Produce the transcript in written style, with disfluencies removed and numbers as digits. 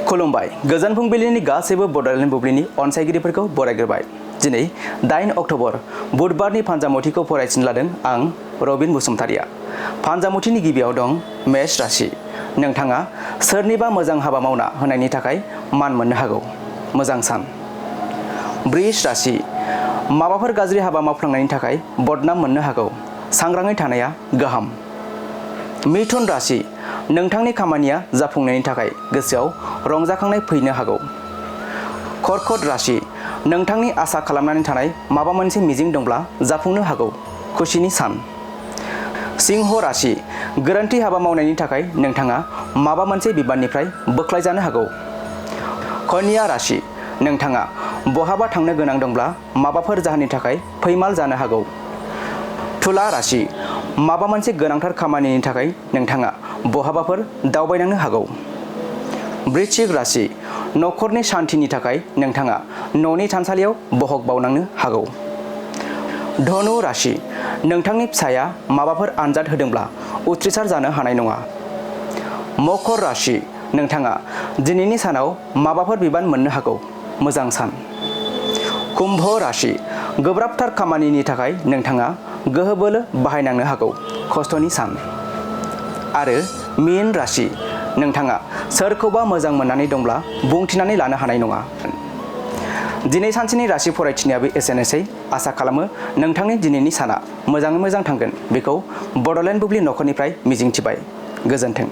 खुलुमबाय गोजोन फुंबिलिनि गासैबो बड'लेण्ड बुब्लिनि अनसायगिरिफोरखौ बरायग्रोबाय। दिनै 8 अक्ट'बर बुधबारनि फानजामुथिखौ फरायथिनो लादों आं रबिन बसुमतारिया। फानजामुथिनि गिबियाव दं मेष राशि। नोंथाङा सोरनिबा मोजां हाबा मावना होनायनि थाखाय मान मोननो हागौ। मोजां सान। वृष राशि। माबाफोर गाज्रि हाबा मावफ्लांनायनि थाखाय बदनाम मोननो हागौ। सांग्राङै थानाया गाहाम। मिथुन राशि। नोंथांनि खामानिया जाफुंनायनि थाखाय गोसोआव रंजाखांनाय फैनो हागौ। कर्कट राशि। नोंथांनि आसा खालामनानै थानाय माबा मोनसे मिजिं दंब्ला जाफुंनो हागौ। खुसिनि सान। सिंह राशि। गोरोन्थि हाबा मावनायनि थाखाय नोंथाङा माबा मोनसे बिबाननिफ्राय बोख्लायजानो हागौ। कन्या राशि। नोंथाङा बहाबा थांनो गोनां दंब्ला माबाफोर जाहोननि थाखाय फैमाल जानो हागौ। तुला राशि। माबा मोनसे गोनांथार खामानिनि थाखाय नोंथाङा बहाबाफोर दावबायनांनो हागौ। वृश्चिक राशि। न'खरनि शान्तिनि थाखाय नोंथाङा न'नि थानसालियाव बहग बावनांनो हागौ। धनु राशि। नोंथांनि फिसाया माबाफोर आनजाद होदोंब्ला उथ्रिसार जानो हानाय नङा। मकर राशि। नोंथाङा दिनैनि सानाव माबाफोर बिबान मोननो हागौ। मोजां सान। कुम्भ राशि। गोब्राबथार खामानिनि थाखाय नोंथाङा गोहो बोलो बाहायनांनो हागौ। खस्थ'नि सान। आरो मीन राशि। नोंथाङा सोरखौबा मोजां मोननानै दंब्ला बुंथिनानै लानो हानाय नङा। दिनै सानसेनि राशि फरायथिनायाबो एसेनोसै। आसा खालामो नोंथांनि दिनैनि साना मोजाङै मोजां थांगोन बेखौ बड'लेण्ड बुब्लि नखरनिफ्राय मिजिंथिबाय। गोजोन्थों।